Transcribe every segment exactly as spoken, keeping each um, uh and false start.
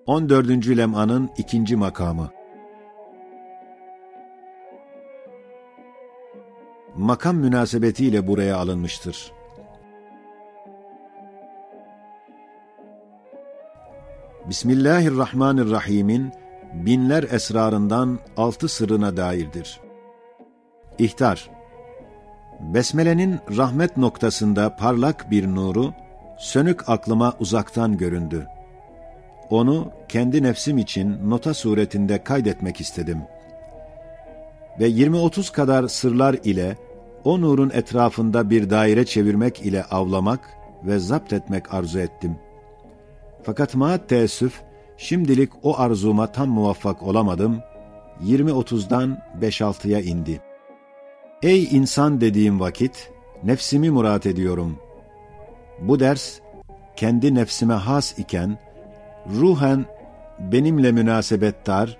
On dördüncü lem'anın ikinci makamı. Makam münasebetiyle buraya alınmıştır. Bismillahirrahmanirrahim'in binler esrarından altı sırrına dairdir. İhtar. Besmele'nin rahmet noktasında parlak bir nuru, sönük aklıma uzaktan göründü. Onu kendi nefsim için nota suretinde kaydetmek istedim. Ve yirmi otuz kadar sırlar ile o nurun etrafında bir daire çevirmek ile avlamak ve zapt etmek arzu ettim. Fakat maat teessüf, şimdilik o arzuma tam muvaffak olamadım, yirmi otuzdan beş altıya indi. Ey insan dediğim vakit, nefsimi murat ediyorum. Bu ders, kendi nefsime has iken, ruhen benimle münasebetdar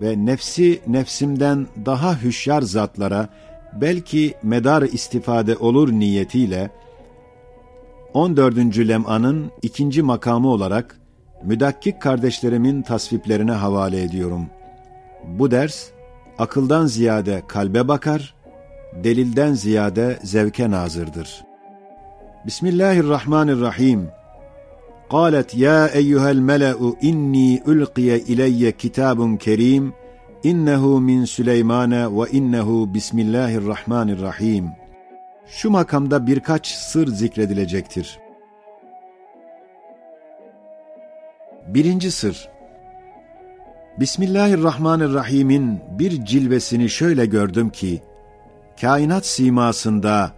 ve nefsi nefsimden daha hüşyar zatlara belki medar istifade olur niyetiyle, on dördüncü lem'anın ikinci makamı olarak müdakkik kardeşlerimin tasviplerine havale ediyorum. Bu ders, akıldan ziyade kalbe bakar, delilden ziyade zevke nazırdır. Bismillahirrahmanirrahim. قالت يا أيها الملأ إني ألقي إلي كتاب كريم إنه من سليمان وإنه بسم الله الرحمن الرحيم. Şu makamda birkaç sır zikredilecektir. Birinci sır. Bismillahirrahmanirrahim'in bir cilvesini şöyle gördüm ki, kainat simasında,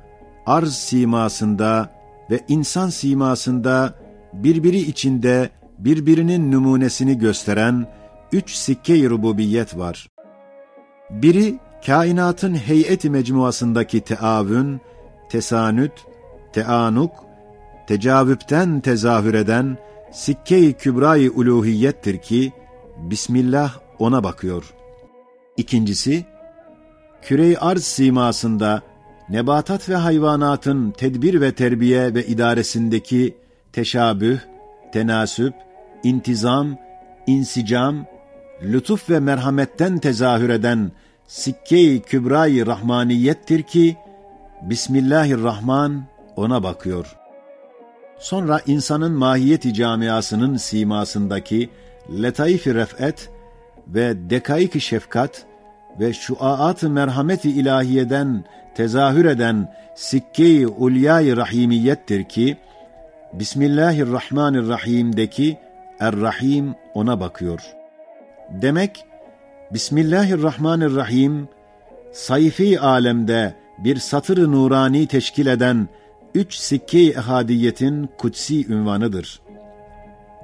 arz simasında ve insan simasında birbiri içinde birbirinin numunesini gösteren üç sikke-i rububiyet var. Biri, kainatın heyeti mecmuasındaki teavün, tesanüt, teanuk, tecavüpten tezahür eden sikke-i kübra-i uluhiyettir ki, Bismillah ona bakıyor. İkincisi, küre-i arz simasında nebatat ve hayvanatın tedbir ve terbiye ve idaresindeki teşabüh, tenasüp, intizam, insicam, lütuf ve merhametten tezahür eden sikke-i kübra-i rahmaniyettir ki, Bismillahirrahman ona bakıyor. Sonra insanın mahiyeti camiasının simasındaki letaif-i ref'et ve dekaik-i şefkat ve şuaat-ı merhamet-i ilahiyeden tezahür eden sikke-i ulya-i rahimiyettir ki, Bismillahirrahmanirrahim'deki Er-Rahim ona bakıyor. Demek, Bismillahirrahmanirrahim, sayfi alemde bir satır-ı nurani teşkil eden üç sikke-i ehadiyetin kutsi ünvanıdır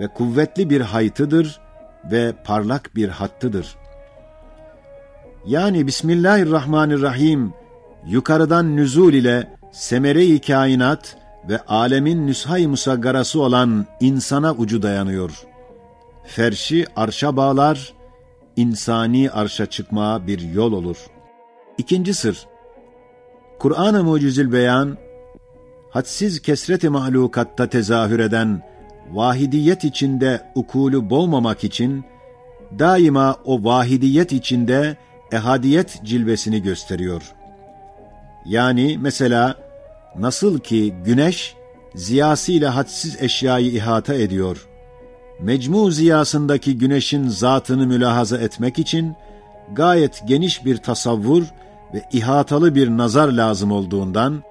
ve kuvvetli bir haytıdır ve parlak bir hattıdır. Yani Bismillahirrahmanirrahim, yukarıdan nüzul ile semere-i kainat ve alemin nüsha-i musaggarası olan insana ucu dayanıyor. Ferşi arşa bağlar, insani arşa çıkmaya bir yol olur. İkinci sır. Kur'an-ı Mucizül Beyan, hadsiz kesret-i mahlukatta tezahür eden vahidiyet içinde ukulu boğmamak için daima o vahidiyet içinde ehadiyet cilvesini gösteriyor. Yani mesela nasıl ki güneş ziyasıyla hadsiz eşyayı ihata ediyor, mecmu ziyasındaki güneşin zatını mülahaza etmek için gayet geniş bir tasavvur ve ihatalı bir nazar lazım olduğundan,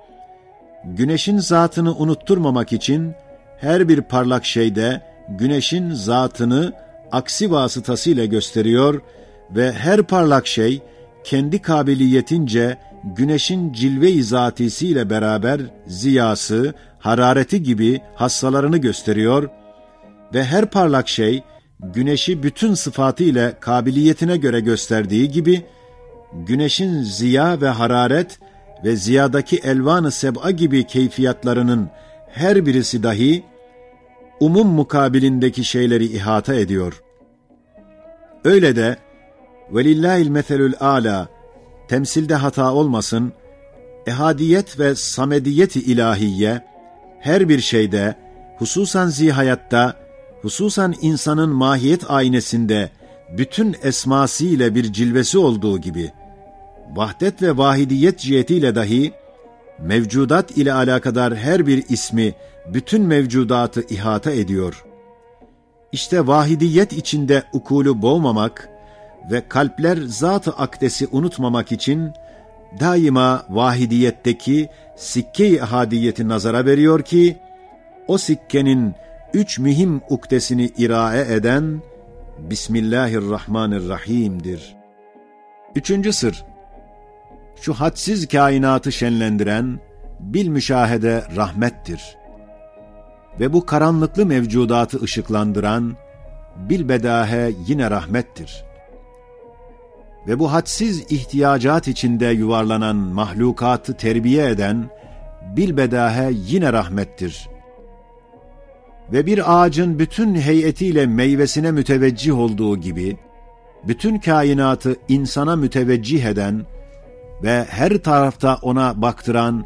güneşin zatını unutturmamak için her bir parlak şeyde güneşin zatını aksi vasıtasıyla gösteriyor ve her parlak şey kendi kabiliyetince güneşin cilve-i zatisiyle beraber ziyası, harareti gibi hassalarını gösteriyor ve her parlak şey güneşi bütün sıfatı ile kabiliyetine göre gösterdiği gibi, güneşin ziya ve hararet ve ziyadaki elvan-ı seb'a gibi keyfiyatlarının her birisi dahi umum mukabilindeki şeyleri ihata ediyor. Öyle de, velillahil meselül âlâ, temsilde hata olmasın, ehadiyet ve samediyet-i ilahiye her bir şeyde, hususan zihayatta hususan insanın mahiyet aynesinde bütün esması ile bir cilvesi olduğu gibi, vahdet ve vahidiyet cihetiyle dahi mevcudat ile alakadar her bir ismi bütün mevcudatı ihata ediyor. İşte vahidiyet içinde ukulu boğmamak ve kalpler zat-ı akdesi unutmamak için daima vahidiyetteki sikke-i ahadiyeti nazara veriyor ki, o sikkenin üç mühim ukdesini irae eden Bismillahirrahmanirrahim'dir. Üçüncü sır, şu hadsiz kainatı şenlendiren bilmüşahede rahmettir. Ve bu karanlıklı mevcudatı ışıklandıran bilbedahe yine rahmettir. Ve bu hadsiz ihtiyacat içinde yuvarlanan mahlukatı terbiye eden bilbedahe yine rahmettir. Ve bir ağacın bütün heyetiyle meyvesine müteveccih olduğu gibi, bütün kainatı insana müteveccih eden ve her tarafta ona baktıran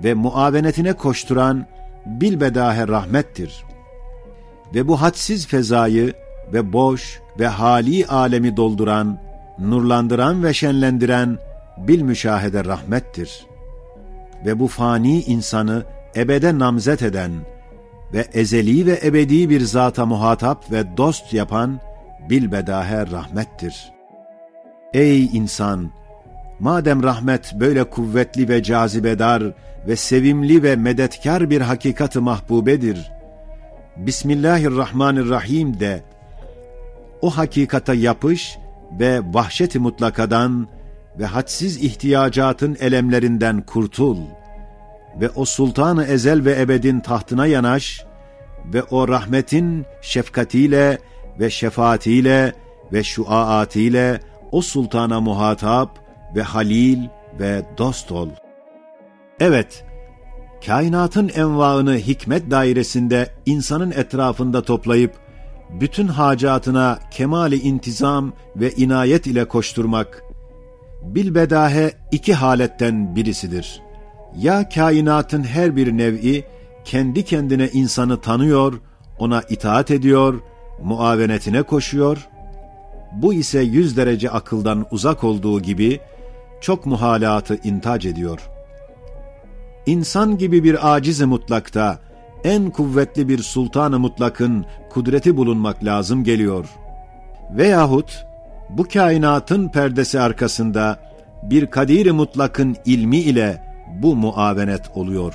ve muavenetine koşturan bilbedahe rahmettir. Ve bu hadsiz fezayı ve boş ve hali alemi dolduran, nurlandıran ve şenlendiren bilmüşahede rahmettir. Ve bu fani insanı ebede namzet eden ve ezeli ve ebedi bir zata muhatap ve dost yapan bilbedahe rahmettir. Ey insan! Madem rahmet böyle kuvvetli ve cazibedar ve sevimli ve medetkâr bir hakikat-ı mahbubedir, Bismillahirrahmanirrahim de, o hakikata yapış ve vahşet-i mutlakadan ve hadsiz ihtiyacatın elemlerinden kurtul ve o Sultan-ı Ezel ve Ebedin tahtına yanaş ve o rahmetin şefkatiyle ve şefaatiyle ve şuaatiyle o sultana muhatap ve halil ve dost ol. Evet, kainatın envaını hikmet dairesinde insanın etrafında toplayıp, bütün hacatına kemali intizam ve inayet ile koşturmak, bilbedahe iki haletten birisidir. Ya kainatın her bir nev'i kendi kendine insanı tanıyor, ona itaat ediyor, muavenetine koşuyor, bu ise yüz derece akıldan uzak olduğu gibi çok muhalatı intac ediyor. İnsan gibi bir aciz-i mutlakta en kuvvetli bir sultan-ı mutlakın kudreti bulunmak lazım geliyor. Veyahut bu kainatın perdesi arkasında bir kadir-i mutlakın ilmi ile bu muavenet oluyor.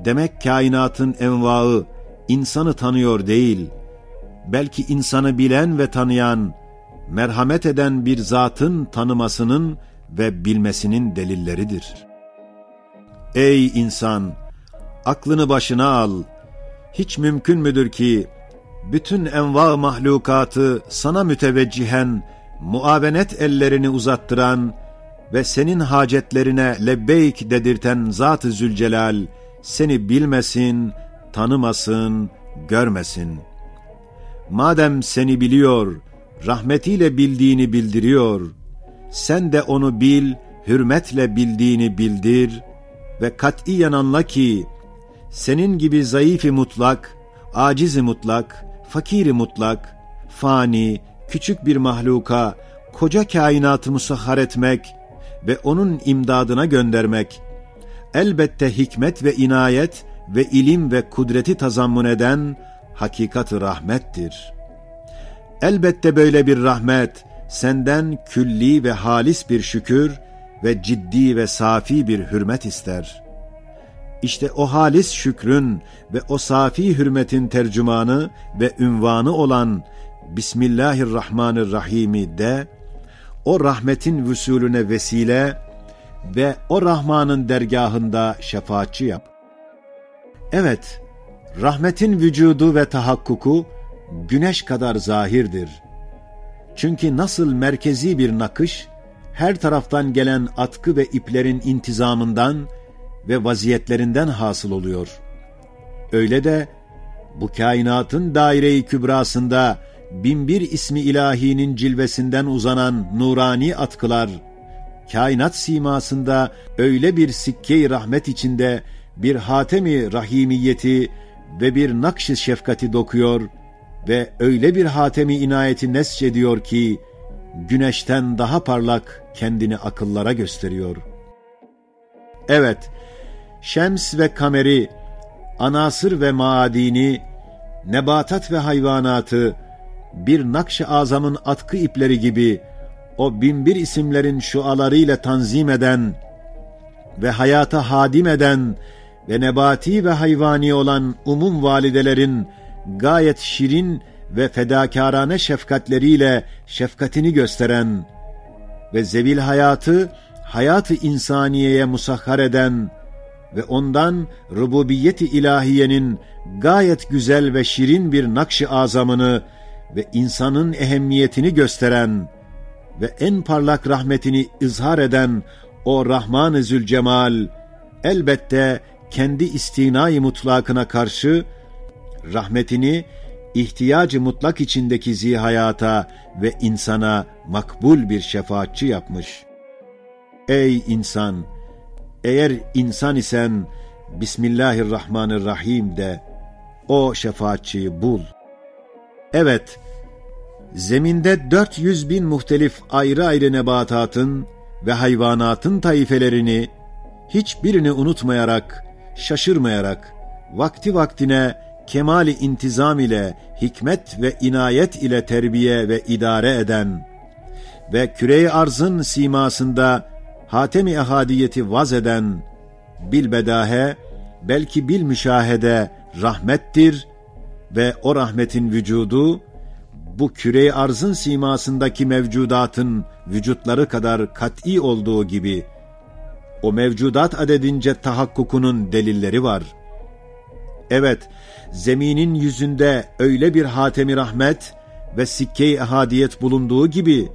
Demek kainatın envaı insanı tanıyor değil, belki insanı bilen ve tanıyan, merhamet eden bir zatın tanımasının ve bilmesinin delilleridir. Ey insan! Aklını başına al. Hiç mümkün müdür ki bütün enva mahlukatı sana müteveccihen muavenet ellerini uzattıran ve senin hacetlerine lebbeyk dedirten Zat-ı Zülcelal seni bilmesin, tanımasın, görmesin? Madem seni biliyor, rahmetiyle bildiğini bildiriyor, sen de onu bil, hürmetle bildiğini bildir ve katiyen anla ki, senin gibi zayıf-i mutlak, aciz-i mutlak, fakir-i mutlak, fani, küçük bir mahluka koca kainatı musahhar etmek ve onun imdadına göndermek, elbette hikmet ve inayet ve ilim ve kudreti tazammun eden hakikat-ı rahmettir. Elbette böyle bir rahmet senden külli ve halis bir şükür ve ciddi ve safi bir hürmet ister. İşte o halis şükrün ve o safi hürmetin tercümanı ve ünvanı olan Bismillahirrahmanirrahim'i de, o rahmetin vusûlüne vesile ve o Rahman'ın dergâhında şefaatçı yap. Evet, rahmetin vücudu ve tahakkuku güneş kadar zahirdir. Çünkü nasıl merkezi bir nakış, her taraftan gelen atkı ve iplerin intizamından ve vaziyetlerinden hasıl oluyor, öyle de bu kainatın daire-i kübrasında bin bir ismi ilahinin cilvesinden uzanan nurani atkılar, kainat simasında öyle bir sikke-i rahmet içinde bir hatem-i rahimiyeti ve bir nakş-ı şefkati dokuyor ve öyle bir hatemi inayeti nesc ediyor ki, güneşten daha parlak kendini akıllara gösteriyor. Evet, şems ve kameri, anasır ve maadini, nebatat ve hayvanatı bir nakş-ı azamın atkı ipleri gibi o bin bir isimlerin şualarıyla tanzim eden ve hayata hadim eden ve nebati ve hayvani olan umum validelerin gayet şirin ve fedakârane şefkatleriyle şefkatini gösteren ve zevil hayatı hayat-ı insaniyeye musahhar eden ve ondan rububiyet-i ilahiyenin gayet güzel ve şirin bir nakş-ı azamını ve insanın ehemmiyetini gösteren ve en parlak rahmetini izhar eden o Rahman-ı Zülcemal, elbette kendi istinay-ı mutlakına karşı rahmetini ihtiyac-ı mutlak içindeki zihayata ve insana makbul bir şefaatçı yapmış. Ey insan! Eğer insan isen, Bismillahirrahmanirrahim de, o şefaatçıyı bul. Evet, zeminde dört yüz bin muhtelif ayrı ayrı nebatatın ve hayvanatın taifelerini, hiçbirini unutmayarak, şaşırmayarak, vakti vaktine kemal-i intizam ile, hikmet ve inayet ile terbiye ve idare eden ve küre-i arzın simasında hatem-i ehadiyeti vaz eden, bilbedahe, belki bilmüşahede rahmettir ve o rahmetin vücudu, bu küre-i arzın simasındaki mevcudatın vücutları kadar kat'i olduğu gibi, o mevcudat adedince tahakkukunun delilleri var. Evet, zeminin yüzünde öyle bir hatemi rahmet ve sikke-i ehadiyet bulunduğu gibi,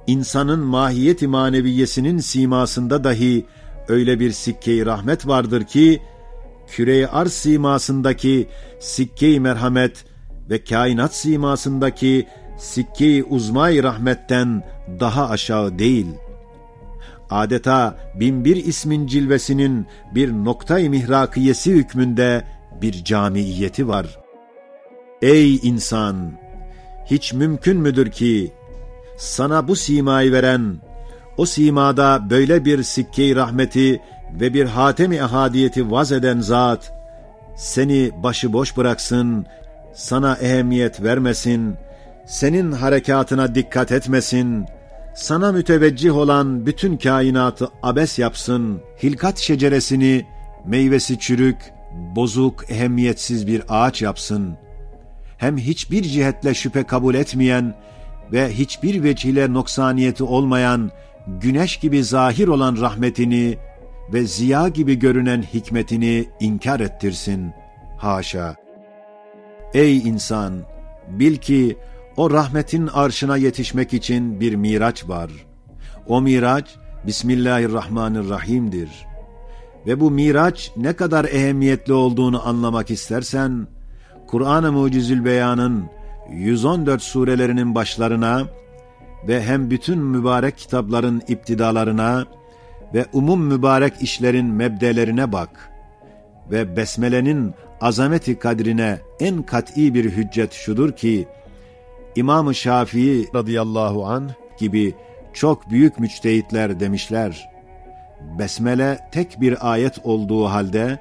insanın mahiyet-i maneviyesinin simasında dahi öyle bir sikke-i rahmet vardır ki, küre-i arz simasındaki sikke-i merhamet ve kainat simasındaki sikke-i uzma-i rahmetten daha aşağı değil. Adeta bin bir ismin cilvesinin bir noktay-ı mihrakiyesi hükmünde bir camiiyeti var. Ey insan! Hiç mümkün müdür ki, sana bu simayı veren, o simada böyle bir sikke-i rahmeti ve bir hatem-i ehadiyeti vaz eden zat, seni başıboş bıraksın, sana ehemmiyet vermesin, senin harekatına dikkat etmesin, sana müteveccih olan bütün kainatı abes yapsın, hilkat şeceresini meyvesi çürük, bozuk, ehemmiyetsiz bir ağaç yapsın. Hem hiçbir cihetle şüphe kabul etmeyen ve hiçbir vec ile noksaniyeti olmayan güneş gibi zahir olan rahmetini ve ziya gibi görünen hikmetini inkar ettirsin. Haşa! Ey insan! Bil ki o rahmetin arşına yetişmek için bir miraç var. O miraç, Bismillahirrahmanirrahim'dir. Ve bu miraç ne kadar ehemmiyetli olduğunu anlamak istersen, Kur'an-ı Mucizül Beyan'ın yüz on dört surelerinin başlarına ve hem bütün mübarek kitapların iptidalarına ve umum mübarek işlerin mebdelerine bak. Ve Besmele'nin azameti kadrine en kat'i bir hüccet şudur ki, İmam-ı Şafii radıyallahu anh gibi çok büyük müctehitler demişler, Besmele tek bir ayet olduğu halde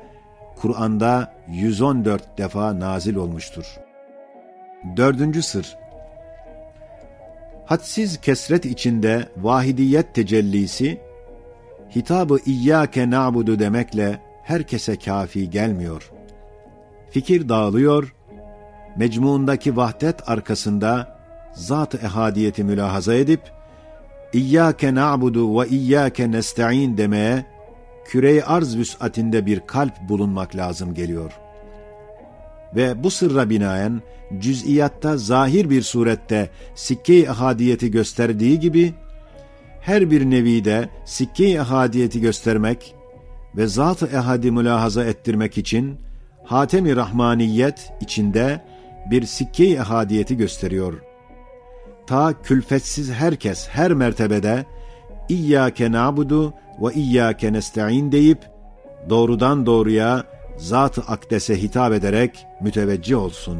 Kur'an'da yüz on dört defa nazil olmuştur. Dördüncü sır. Hadsiz kesret içinde vahidiyet tecellisi, hitabı "İyyâke na'budu" demekle herkese kâfi gelmiyor. Fikir dağılıyor, mecmuundaki vahdet arkasında zat-ı ehadiyeti mülahaza edip, "İyyâke na'budu ve iyyâke nesta'in" demeye küre-i arz vüs'atinde bir kalp bulunmak lazım geliyor. Ve bu sırra binaen cüz'iyatta zahir bir surette sikke-i ehadiyeti gösterdiği gibi, her bir nevide sikke-i ehadiyeti göstermek ve zat-ı ehadi mülahaza ettirmek için hatem-i rahmaniyet içinde bir sikke-i ehadiyeti gösteriyor. Ta külfetsiz herkes her mertebede "İyyâke na'budu ve iyyâke nesta'in" deyip, doğrudan doğruya Zat-ı Akdes'e hitap ederek müteveccih olsun.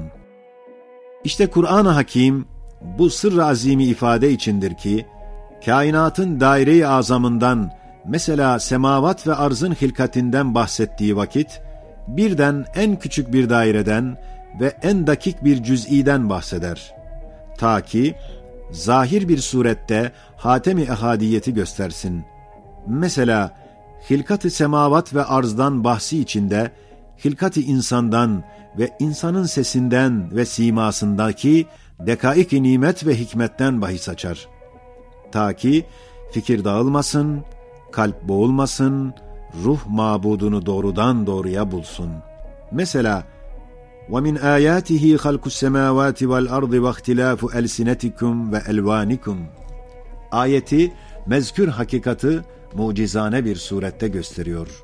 İşte Kur'an-ı Hakim bu sırr-ı azimi ifade içindir ki, kainatın daire-i azamından, mesela semavat ve arzın hilkatinden bahsettiği vakit, birden en küçük bir daireden ve en dakik bir cüz'iden bahseder. Ta ki zahir bir surette hatem-i ehadiyeti göstersin. Mesela, hilkat-ı semavat ve arzdan bahsi içinde hilkat-ı insandan ve insanın sesinden ve simasındaki dekaik-i nimet ve hikmetten bahis açar. Ta ki fikir dağılmasın, kalp boğulmasın, ruh mabudunu doğrudan doğruya bulsun. Mesela, وَمِنْ آيَاتِهِ خَلْقُ السَّمَاوَاتِ وَالْأَرْضِ وَاخْتِلَافُ أَلْسِنَتِكُمْ وَأَلْوَانِكُمْ. Ayeti, mezkür hakikati mucizane bir surette gösteriyor.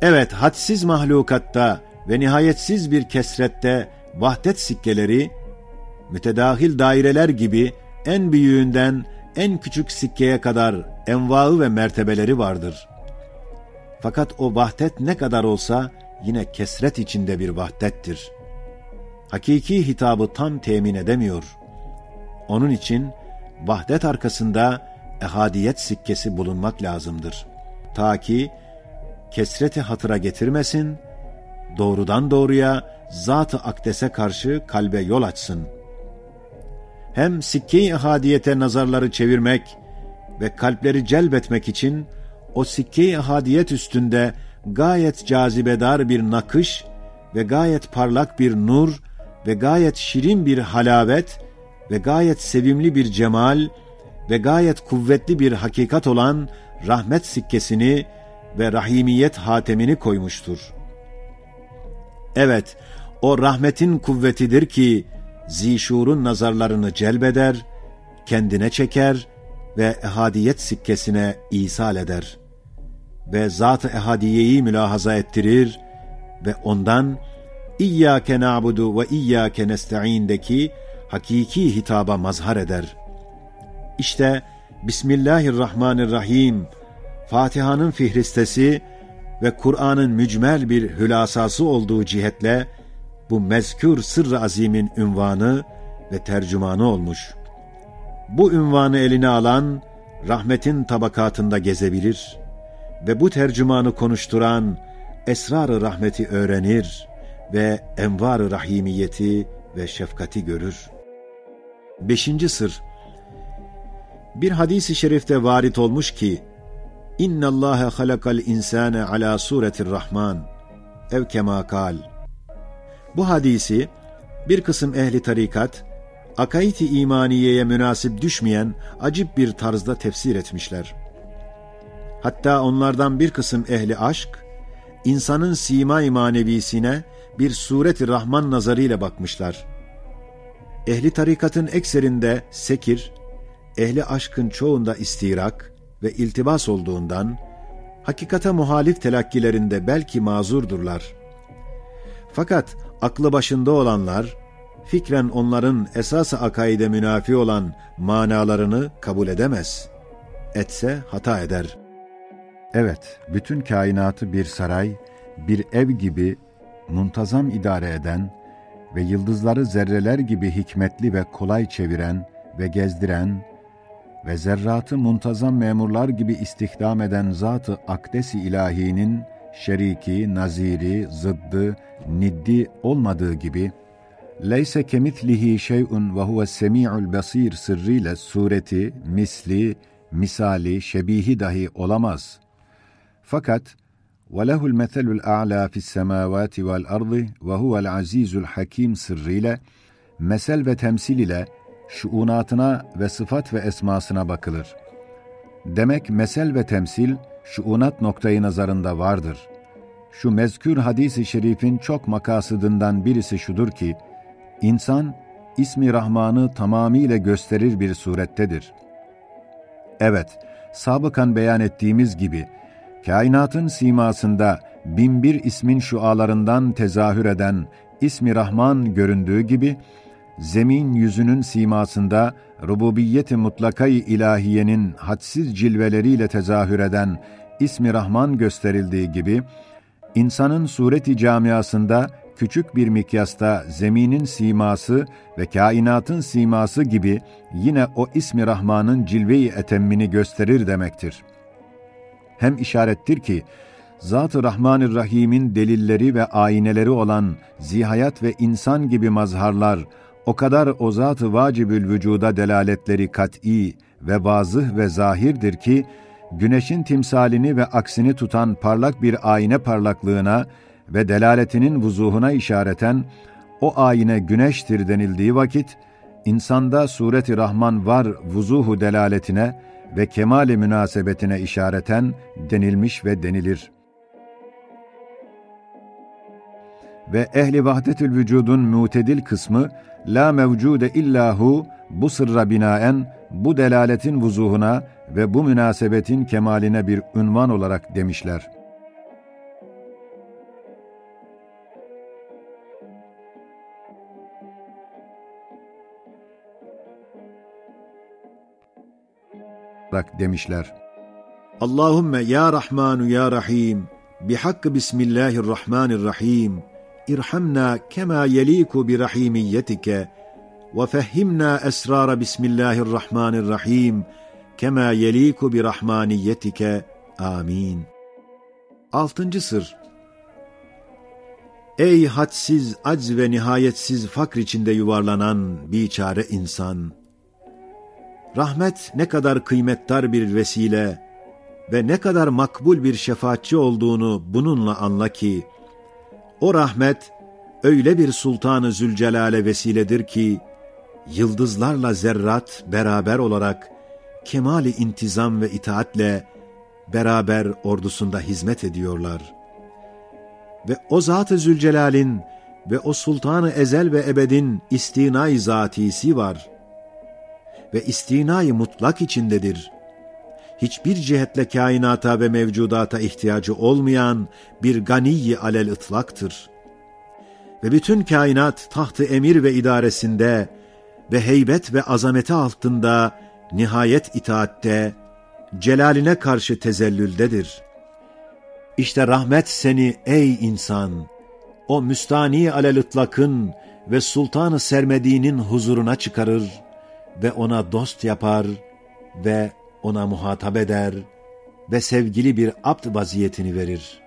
Evet, hadsiz mahlukatta ve nihayetsiz bir kesrette vahdet sikkeleri, mütedahil daireler gibi en büyüğünden en küçük sikkeye kadar envaı ve mertebeleri vardır. Fakat o vahdet ne kadar olsa yine kesret içinde bir vahdettir. Hakiki hitabı tam temin edemiyor. Onun için vahdet arkasında ehadiyet sikkesi bulunmak lazımdır. Ta ki kesreti hatıra getirmesin, doğrudan doğruya Zat-ı Akdes'e karşı kalbe yol açsın. Hem sikke-i ehadiyete nazarları çevirmek ve kalpleri celbetmek için o sikke-i ehadiyet üstünde gayet cazibedar bir nakış ve gayet parlak bir nur ve gayet şirin bir halavet ve gayet sevimli bir cemal ve gayet kuvvetli bir hakikat olan rahmet sikkesini ve rahimiyet hatemini koymuştur. Evet, o rahmetin kuvvetidir ki zişurun nazarlarını celbeder, kendine çeker ve ehadiyet sikkesine isal eder. Ve Zat-ı Ehadiye'yi mülahaza ettirir ve ondan "İyyâke na'budu ve iyyâke nesta'in"'deki hakiki hitaba mazhar eder. İşte Bismillahirrahmanirrahim, Fatiha'nın fihristesi ve Kur'an'ın mücmel bir hülasası olduğu cihetle bu mezkür sırr-ı azimin ünvanı ve tercümanı olmuş. Bu ünvanı eline alan rahmetin tabakatında gezebilir ve bu tercümanı konuşturan esrar-ı rahmeti öğrenir ve envar-ı rahimiyeti ve şefkati görür. Beşinci sır. Bir hadis-i şerifte varit olmuş ki, "İnnallâhe halakal insâne alâ suretir Rahman." Ev kema kal. Bu hadisi bir kısım ehli tarikat, akaid-i imaniyeye münasip düşmeyen acip bir tarzda tefsir etmişler. Hatta onlardan bir kısım ehli aşk, insanın sima-i manevisine bir suret-i Rahman nazarıyla bakmışlar. Ehli tarikatın ekserinde sekir, ehli aşkın çoğunda istirak ve iltibas olduğundan, hakikata muhalif telakkilerinde belki mazurdurlar. Fakat aklı başında olanlar, fikren onların esas-ı akaide münafi olan manalarını kabul edemez. Etse hata eder. Evet, bütün kainatı bir saray, bir ev gibi muntazam idare eden ve yıldızları zerreler gibi hikmetli ve kolay çeviren ve gezdiren ve zerratı muntazam memurlar gibi istihdam eden Zat-ı Akdes-i İlahi'nin şeriki, naziri, zıddı, niddi olmadığı gibi, "Leyse kemitlihi şey'un ve huves semi'ul basir" sırrıyla sureti, misli, misali, şebihi dahi olamaz. Fakat "Ve lehul meselul a'la fis semavati vel ardı ve huvel azizul hakim" sırrıyla mesel ve temsil ile şuunatına ve sıfat ve esmasına bakılır. Demek mesel ve temsil şuunat noktayı nazarında vardır. Şu mezkür hadis-i şerifin çok makasıdından birisi şudur ki, insan ismi Rahman'ı tamamıyla gösterir bir surettedir. Evet, sabıkan beyan ettiğimiz gibi, kainatın simasında bin bir ismin şualarından tezahür eden ismi Rahman göründüğü gibi, zemin yüzünün simasında rububiyet-i mutlakayı ilahiyenin hadsiz cilveleriyle tezahür eden ismi Rahman gösterildiği gibi, İnsanın sureti camiasında küçük bir mikyasta zeminin siması ve kainatın siması gibi yine o ismi Rahman'ın cilve-i etemmini gösterir demektir. Hem işarettir ki, Zat-ı Rahman-ı Rahim'in delilleri ve ayneleri olan zihayat ve insan gibi mazharlar o kadar o Zat-ı Vacibül Vücuda delaletleri kat'i ve vazıh ve zahirdir ki, güneşin timsalini ve aksini tutan parlak bir ayna parlaklığına ve delaletinin vuzuhuna işareten o ayna güneştir denildiği vakit, insanda sureti Rahman var vuzuhu delaletine ve kemali münasebetine işareten denilmiş ve denilir. Ve ehli vahdetül vücudun mutedil kısmı la mevcude illa hu bu sırra binaen bu delaletin vuzuhuna ve bu münasebetin kemaline bir unvan olarak demişler. Demişler. Allahümme ya Rahmanu ya Rahim, bihakkı Bismillahirrahmanirrahim, irhamna kema yeliku bi rahimiyetike, ve fehhimna esrara Bismillahirrahmanirrahim, kema yeliku bi rahmaniyetike. Amin. Altıncı sır. Ey hadsiz acz ve nihayetsiz fakr içinde yuvarlanan biçare insan! Rahmet ne kadar kıymetdar bir vesile ve ne kadar makbul bir şefaatçi olduğunu bununla anla ki, o rahmet öyle bir Sultan-ı Zülcelal'e vesiledir ki, yıldızlarla zerrat beraber olarak kemal-i intizam ve itaatle beraber ordusunda hizmet ediyorlar. Ve o Zat-ı Zülcelal'in ve o Sultan-ı Ezel ve Ebed'in istinay zatisi var. Ve istinay mutlak içindedir. Hiçbir cihetle kainata ve mevcudata ihtiyacı olmayan bir ganiyi alel ıtlaktır. Ve bütün kainat tahtı emir ve idaresinde ve heybet ve azameti altında nihayet itaatte, celaline karşı tezellüldedir. İşte rahmet seni, ey insan, o müstani alel-ıtlakın ve Sultan-ı Sermedi'nin huzuruna çıkarır ve ona dost yapar ve ona muhatap eder ve sevgili bir abd vaziyetini verir.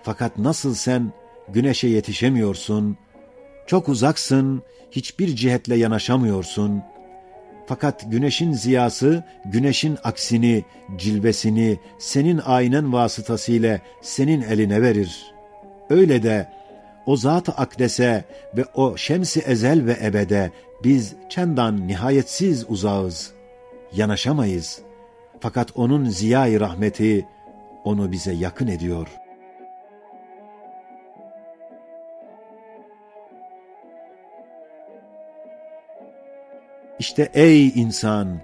Fakat nasıl sen güneşe yetişemiyorsun, çok uzaksın, hiçbir cihetle yanaşamıyorsun. Fakat güneşin ziyası, güneşin aksini, cilvesini senin aynen vasıtasıyla senin eline verir. Öyle de o Zat-ı Akdese ve o Şems-i Ezel ve Ebede biz çendan nihayetsiz uzağız, yanaşamayız. Fakat onun ziyai rahmeti onu bize yakın ediyor. İşte ey insan,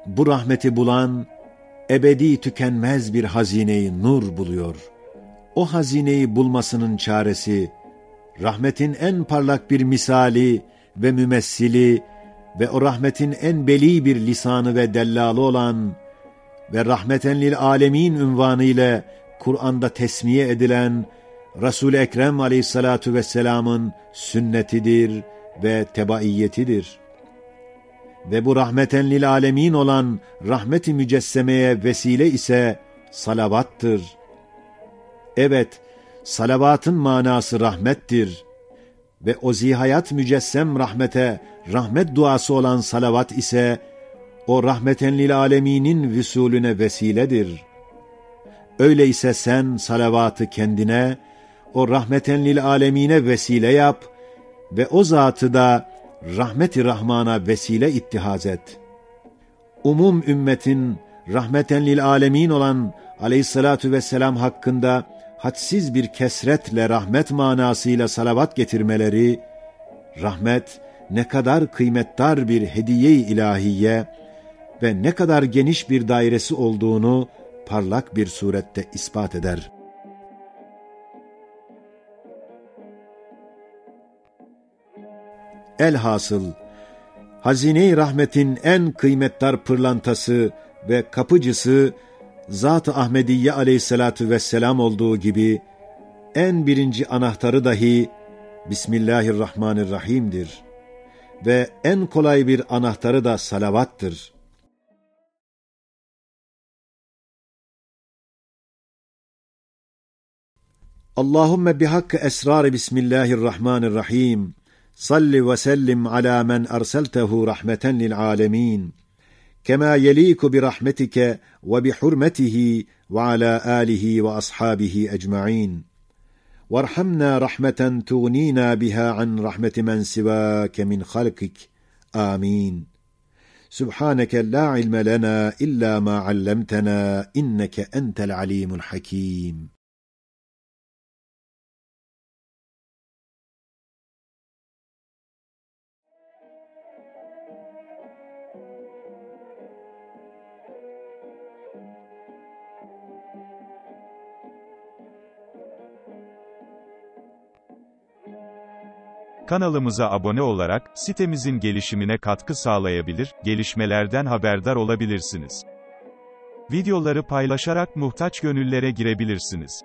bu rahmeti bulan ebedi tükenmez bir hazine-i nur buluyor. O hazineyi bulmasının çaresi, rahmetin en parlak bir misali ve mümessili ve o rahmetin en beli bir lisanı ve dellalı olan ve rahmeten lil alemin unvanı ile Kur'anda tesmiye edilen Resul-i Ekrem aleyhissalatu vesselamın sünnetidir ve tebaiyetidir. Ve bu rahmeten lil alemin olan rahmet-i mücessemeye vesile ise salavattır. Evet, salavatın manası rahmettir. Ve o zihayat mücessem rahmete rahmet duası olan salavat ise o rahmeten lil aleminin vüsulüne vesiledir. Öyleyse sen salavatı kendine, o rahmeten lil alemine vesile yap ve o zatı da rahmet-i Rahmana vesile ittihaz et. Umum ümmetin rahmeten lil alemin olan aleyhissalatu vesselam hakkında hadsiz bir kesretle rahmet manasıyla salavat getirmeleri, rahmet ne kadar kıymetdar bir hediye-i ilahiye ve ne kadar geniş bir dairesi olduğunu parlak bir surette ispat eder. Elhasıl, hazine-i rahmetin en kıymetdar pırlantası ve kapıcısı Zat-ı Ahmediye aleyhissalatu vesselam olduğu gibi, En birinci anahtarı dahi Bismillahirrahmanirrahimdir. Ve en kolay bir anahtarı da salavattır. اللهم بحق أسرار بسم الله الرحمن الرحيم، صل وسلم على من أرسلته رحمة للعالمين، كما يليق برحمتك وبحرمته وعلى آله وأصحابه أجمعين. وارحمنا رحمة تغنينا بها عن رحمة من سواك من خلقك. آمين. سبحانك لا علم لنا إلا ما علمتنا إنك أنت العليم الحكيم. Kanalımıza abone olarak sitemizin gelişimine katkı sağlayabilir, gelişmelerden haberdar olabilirsiniz. Videoları paylaşarak muhtaç gönüllere girebilirsiniz.